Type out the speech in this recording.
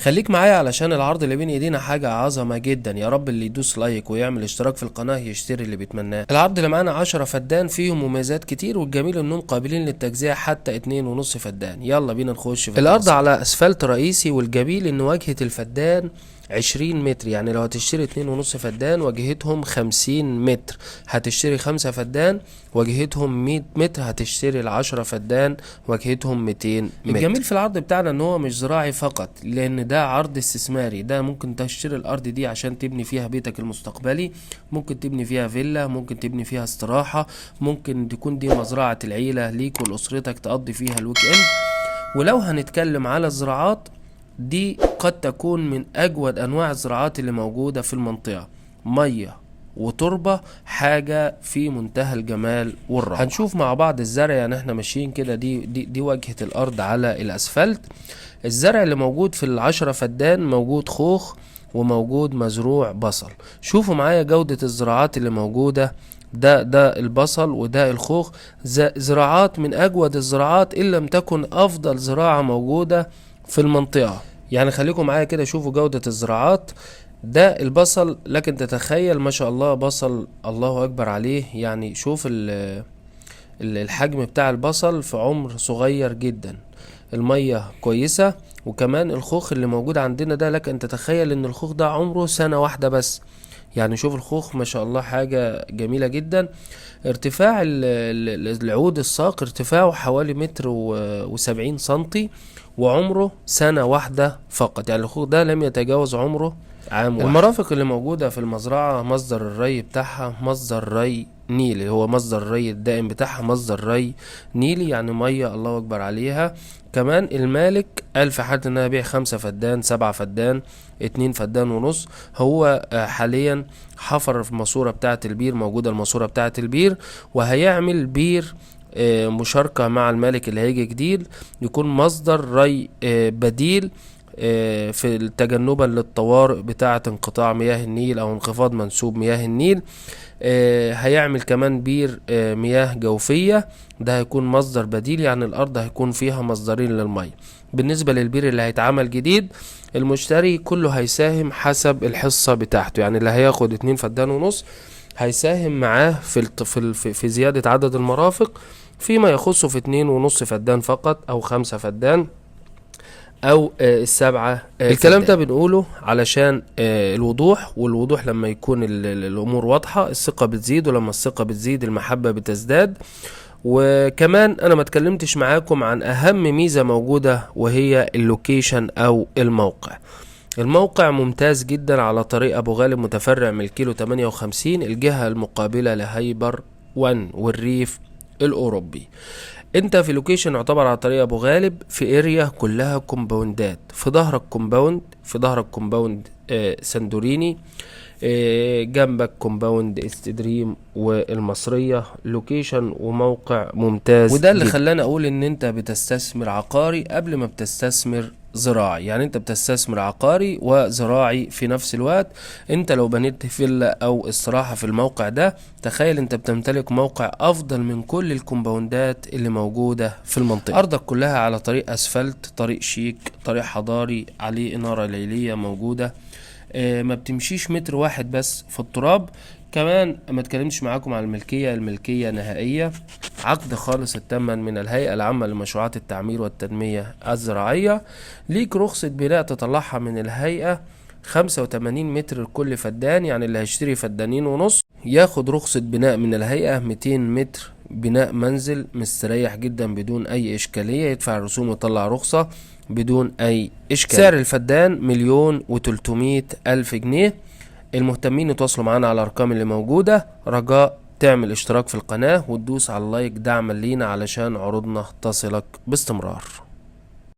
خليك معايا علشان العرض اللي بين ايدينا حاجة عظمة جدا. يا رب اللي يدوس like ويعمل اشتراك في القناة يشتري اللي بيتمناه. العرض اللي معانا 10 فدان فيهم مميزات كتير، والجميل انهم قابلين للتجزئة حتى 2.5 فدان. يلا بينا نخش في الارض. على اسفلت رئيسي، والجميل ان واجهة الفدان 20 متر، يعني لو هتشتري 2.5 فدان واجهتهم 50 متر، هتشتري 5 فدان واجهتهم 100 متر، هتشتري 10 فدان واجهتهم 200 متر. الجميل في العرض بتاعنا ان هو مش زراعي فقط، لان ده عرض استثماري. ده ممكن تشتري الارض دي عشان تبني فيها بيتك المستقبلي، ممكن تبني فيها فيلا، ممكن تبني فيها استراحة، ممكن تكون دي مزرعة العيلة ليك ولأسرتك تقضي فيها ال weekend. ولو هنتكلم على الزراعات دي قد تكون من أجود أنواع الزراعات اللي موجودة في المنطقة. مية وتربة، حاجة في منتهى الجمال والروعة. هنشوف مع بعض الزرع، يعني احنا ماشيين كده، دي واجهة الأرض على الأسفلت. الزرع اللي موجود في 10 فدان موجود خوخ وموجود مزروع بصل. شوفوا معايا جودة الزراعات اللي موجودة، ده البصل وده الخوخ. زراعات من أجود الزراعات إن لم تكن أفضل زراعة موجودة في المنطقة. يعني خليكم معايا كده شوفوا جودة الزراعات. ده البصل، لكن تتخيل ما شاء الله بصل الله أكبر عليه. يعني شوف الحجم بتاع البصل في عمر صغير جدا. المية كويسة، وكمان الخوخ اللي موجود عندنا ده لك أن تتخيل إن الخوخ ده عمره سنة واحدة بس. يعني شوف الخوخ ما شاء الله حاجة جميلة جدا. ارتفاع العود الساق ارتفاعه حوالي متر وسبعين سنتي، وعمره سنة واحدة فقط. يعني الخوخ ده لم يتجاوز عمره عام واحد. المرافق اللي موجودة في المزرعة مصدر الري بتاعها مصدر ري نيلي، هو مصدر الري الدائم بتاعها مصدر ري نيلي، يعني مية الله أكبر عليها. كمان المالك قال في حالة إن أنا أبيع 5 فدان، 7 فدان، 2 فدان ونص، هو حاليا حفر في الماسورة بتاعة البير، موجودة الماسورة بتاعة البير، وهيعمل بير مشاركة مع المالك اللي هيجي جديد، يكون مصدر ري بديل في تجنبا للطوارئ بتاعة انقطاع مياه النيل أو انخفاض منسوب مياه النيل. هيعمل كمان بير مياه جوفية، ده هيكون مصدر بديل، يعني الأرض هيكون فيها مصدرين للمية. بالنسبة للبير اللي هيتعمل جديد، المشتري كله هيساهم حسب الحصة بتاعته، يعني اللي هياخد 2 فدان ونص هيساهم معاه في زيادة عدد المرافق فيما يخصه في 2.5 فدان فقط، أو 5 فدان، أو 7. الكلام ده بنقوله علشان الوضوح، والوضوح لما يكون الأمور واضحة الثقة بتزيد، ولما الثقة بتزيد المحبة بتزداد. وكمان أنا ما اتكلمتش معاكم عن أهم ميزة موجودة، وهي ال location أو الموقع. الموقع ممتاز جدا، على طريق أبو غالب متفرع من الكيلو 58، الجهة المقابلة لهايبر 1 والريف الأوروبي. انت في location يعتبر على طريق ابو غالب، في area كلها كومباوندات، في ظهرك compound، في ظهرك compound سندوريني، جنبك compound استدريم والمصرية. location وموقع ممتاز، وده اللي خلاني اقول ان انت بتستثمر عقاري قبل ما بتستثمر زراعي. يعني انت بتستثمر عقاري وزراعي في نفس الوقت. انت لو بنيت فيلا او استراحة في الموقع ده، تخيل انت بتمتلك موقع افضل من كل الكومباوندات اللي موجودة في المنطقة. ارضك كلها على طريق اسفلت، طريق شيك، طريق حضاري، عليه انارة ليلية موجودة، ما بتمشيش متر واحد بس في التراب. كمان ما اتكلمتش معاكم على الملكية، الملكية نهائية، عقد خالص الثمن من الهيئة العامة لمشروعات التعمير والتنمية الزراعية. ليك رخصة بناء تطلعها من الهيئة 85 متر لكل فدان، يعني اللي هيشتري فدانين ونص ياخد رخصة بناء من الهيئة 200 متر بناء منزل مستريح جدا بدون أي إشكالية، يدفع الرسوم ويطلع رخصة بدون أي إشكالية. سعر الفدان 1,300,000 جنيه. المهتمين يتواصلوا معانا على الأرقام اللي موجودة. رجاء تعمل اشتراك في القناة وتدوس على اللايك دعما لينا علشان عروضنا تصلك باستمرار.